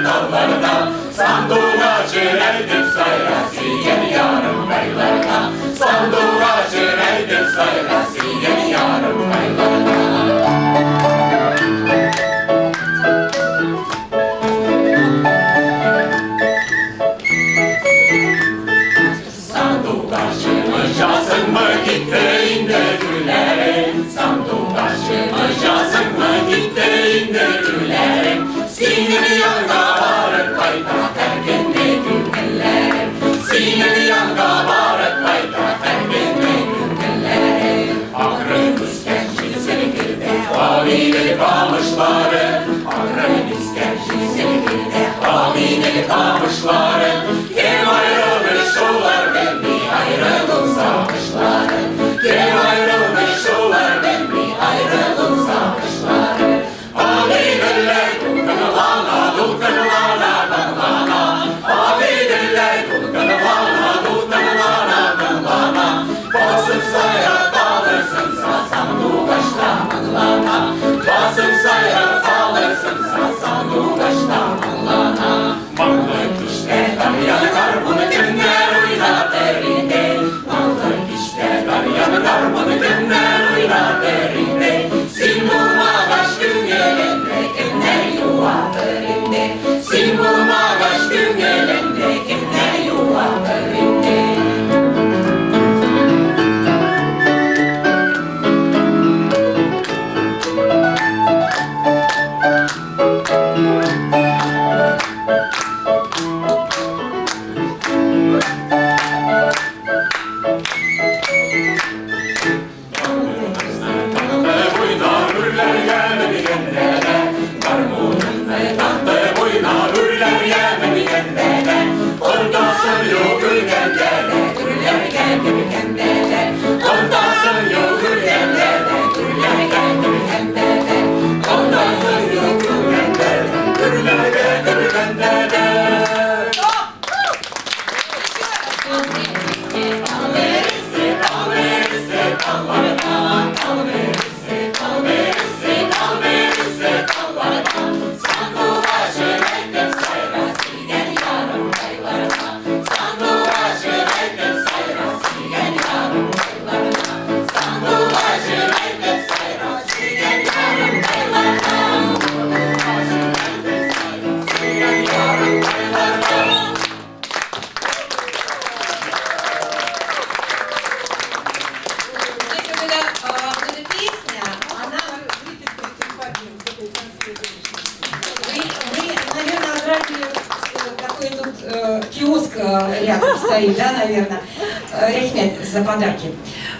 Dallarda. Sandugacın әйтеп сайра сөйгән ярым кайларда. Сандугачын әйтеп сайра сөйгән ярым кайларда. Сандугачымы җасыңмы китте инде гөлләрем. Сандугачымы җасыңмы китте инде гөлләрем. Синең янга барып кайта һәр көнне күңелләрем. Синең янга барып кайта һәр көнне күңелләрем. Акрын үскән җил селкетә Агыйдел камышлары. Акрын үскән җил селкетә Агыйдел камышлары. Кем аерылмый шулар белми аерылу сагышлары. Кем аерылмый шулар белми аерылу сагышлары. Агыйделләр дулкынлана, дулкынлана, моңлана. Агыйделләр дулкынлана, дулкынлана, моңлана. Басып сайрап калырсың сандугачта моңлана. Басып сайрап калырсың сандугачта моңлана. Моңлы кичтә тальян гармун кемнәр уйнатыр инде? Моңлы кичтә тальян гармун кемнәр уйнатыр инде? Син булмагач күңелемне кемнәр юатыр инде? Син булмагач күңелемне кемнәр юатыр инде? Буйна гөлләргә менгәндә дә, гармунымны тартып уйна гөлләргә менгәндә дә, онтасым юк үлгәндә дә, гөлләргә кергәндә дә, онтасым юк үлгәндә дә, гөлләргә кергәндә дә, онтасым юк үлгәндә дә, гөлләргә кергәндә дә. Знаете, вот эта песня, она. Мы, наверное, ограбили такой тут киоск рядом стоит, да, наверное. Рәхмәт за подарки.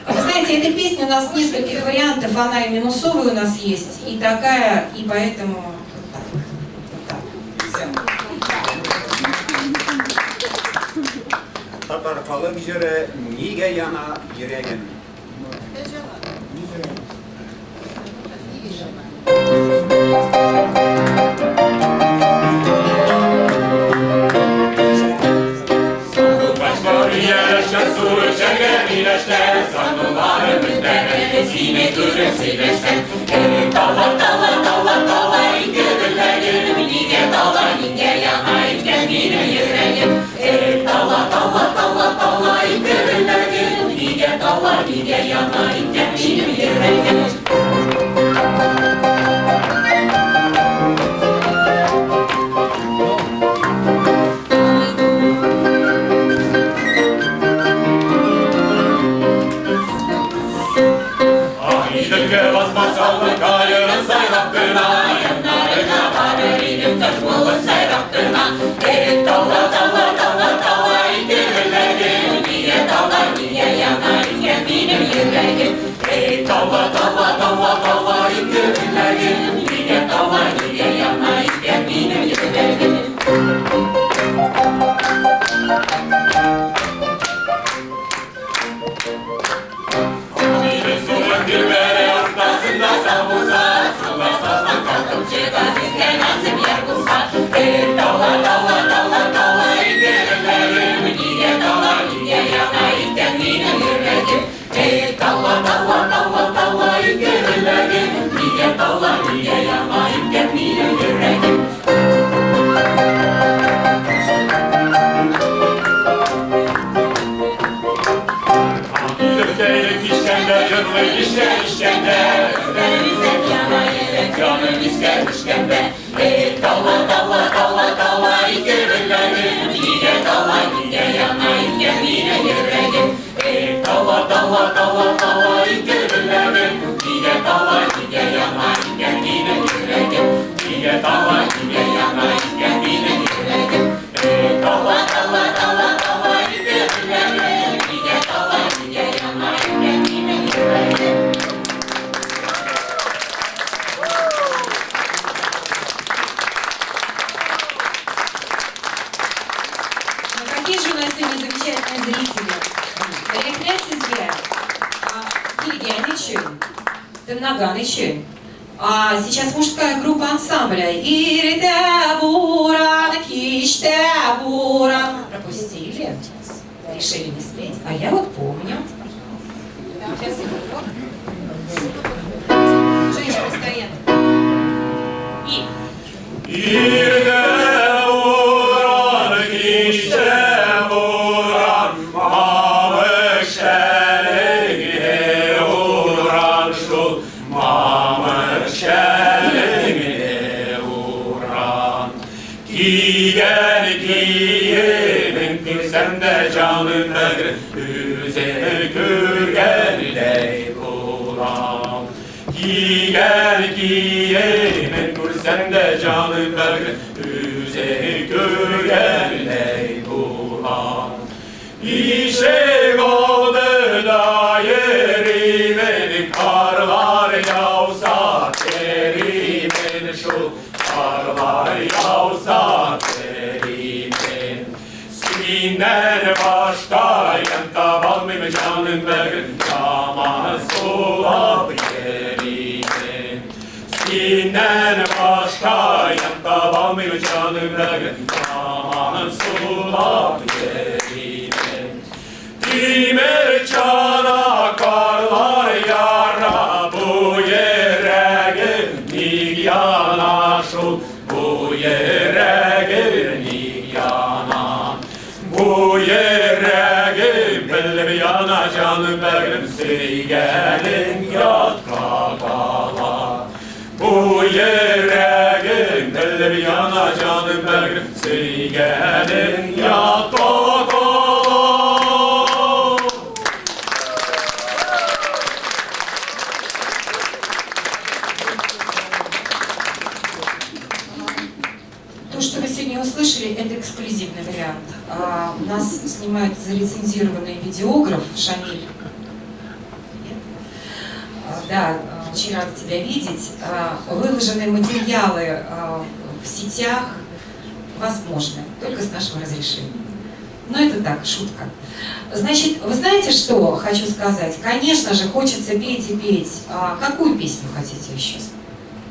Вы знаете, эта песня у нас нескольких вариантов, она и минусовая у нас есть, и такая, и поэтому вот так. Вот так. Всё. Татар халык җыры «Нигә яна йөрәгем». Нигә? Сандугачлар ияләшкән су эчәргә миләштә, Сандулары бетмәгән, сине күреп сөйләшкән. Эрек таллар, таллар, таллар, таллар, ике гөлләгем, нигә таллар, нигә яна икән минем йөрәгем? Эрек таллар, таллар, таллар, таллар, ике гөлләгем, нигә таллар, тала, тала, тала ике беләгем. Нигә тала, нигә яна икән минем йөрәгем? Нигә тала, нигә яна икән минем йөрәгем? Эй, тала, тала, тала, тала ике беләгем. Нигә тала, нигә яна икән минем йөрәгем? Ну, какие же у нас сегодня замечательные зрители. Рәхмәт сезгә. Килгән өчен, тыңлаган өчен. А сейчас мужская группа ансамбля. Иртә буран, кичтә буран. Пропустили? Решили не спеть? А я вот помню. Сейчас, секунду. Женщина постоянно. И. Иртә буран, кичтә буран, мамык шәлеңне уран шул, мамык шәлеңне уран. Кигән киемең күрсәм дә җаным бәгърем, үзең күргәндәй булам. Кигән киемең күрсәм дә җаным бәгърем, үзең күргәндәй булам. Ишек алдында йөримен, карлар яуса керимен шул, карлар яуса керимен. Синнән башка ямь табалмыйм җаным бәгърем, яман сулап йөримен. Синнән башка ямь табалмыйм җаным бәгърем, яман сулап йөримен. Тимер чана карлар яра, бу йөрәгем ник яна шул, бу йөрәгем ник яна. Бу йөрәгем белеп яна җаным бәгърем, сөйгәнең ятка кала. Бу йөрәгем белеп яна җаным бәгърем, сөйгәнең ятка кала. То, что вы сегодня услышали, это эксклюзивный вариант. Нас снимает залицензированный видеограф Шамиль. Привет. Да, очень рада тебя видеть. Выложенные материалы в сетях возможны, только с нашего разрешения. Но это так, шутка. Значит, вы знаете, что хочу сказать? Конечно же, хочется петь и петь. А какую песню хотите еще?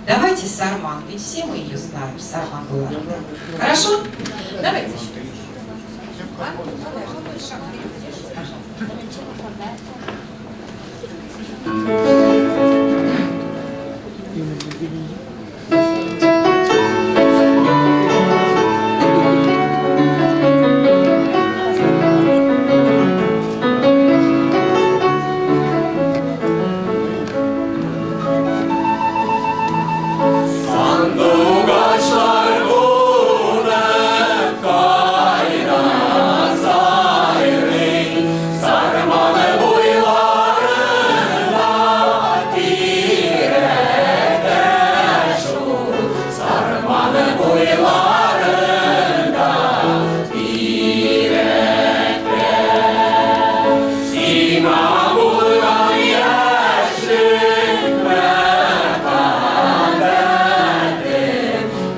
Давайте Сарман, ведь все мы ее знаем, Сарман была. Хорошо? Давайте еще. А? Шаг вперед, держите, пожалуйста. Сандугачлар кунып кайда сайрый, Сарман буйларында тирәктә шул, Сарман буйларында тирәктә. Сиңа булган яшьлек мәхәббәтем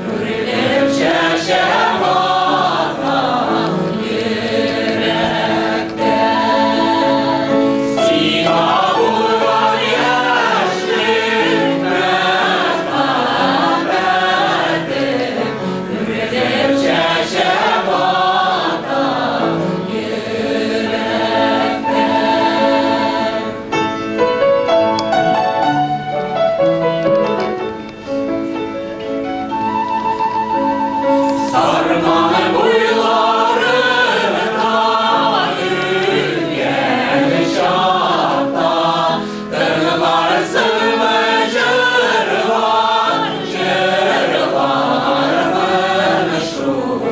үрелеп чәчәк ата йөрәктә. Сиңа булган яшьлек мәхәббәтем үрелеп чәчәк ата йөрәктә. Сарман буйларында йөргән чакта Тыңларсыңмы җырлар, җырларымны шул,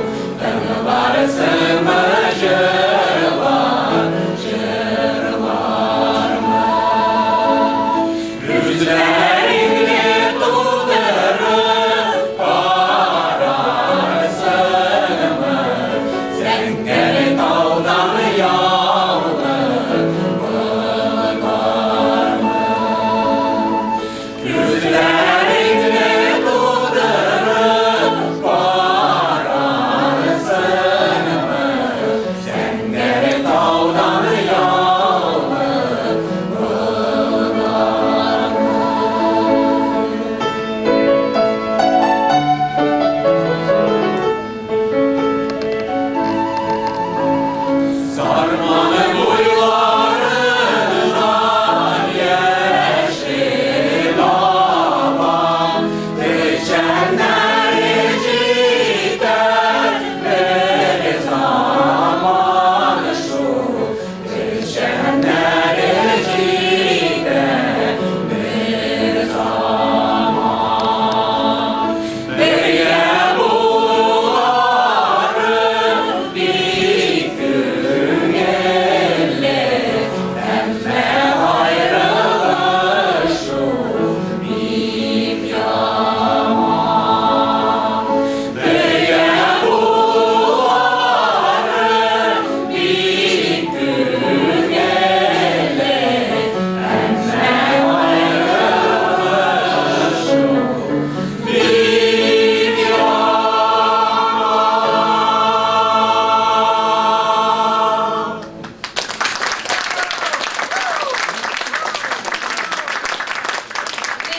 Тыңларсыңмы җырлар, җырларымны.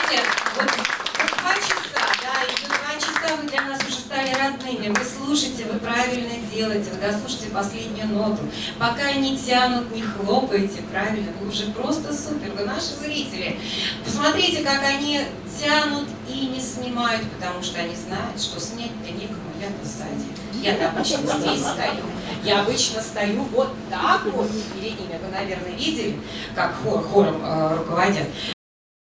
Знаете, вот 2 часа, да, и за 2 часа вы для нас уже стали родными. Вы слушаете, вы правильно делаете, вы дослушаете последнюю ноту. Пока не тянут, не хлопаете, правильно, вы уже просто супер, вы наши зрители. Посмотрите, как они тянут и не снимают, потому что они знают, что снять-то некому, я-то сзади. Я-то обычно здесь стою. Я обычно стою вот так вот перед ними. Вы, наверное, видели, как хором руководят.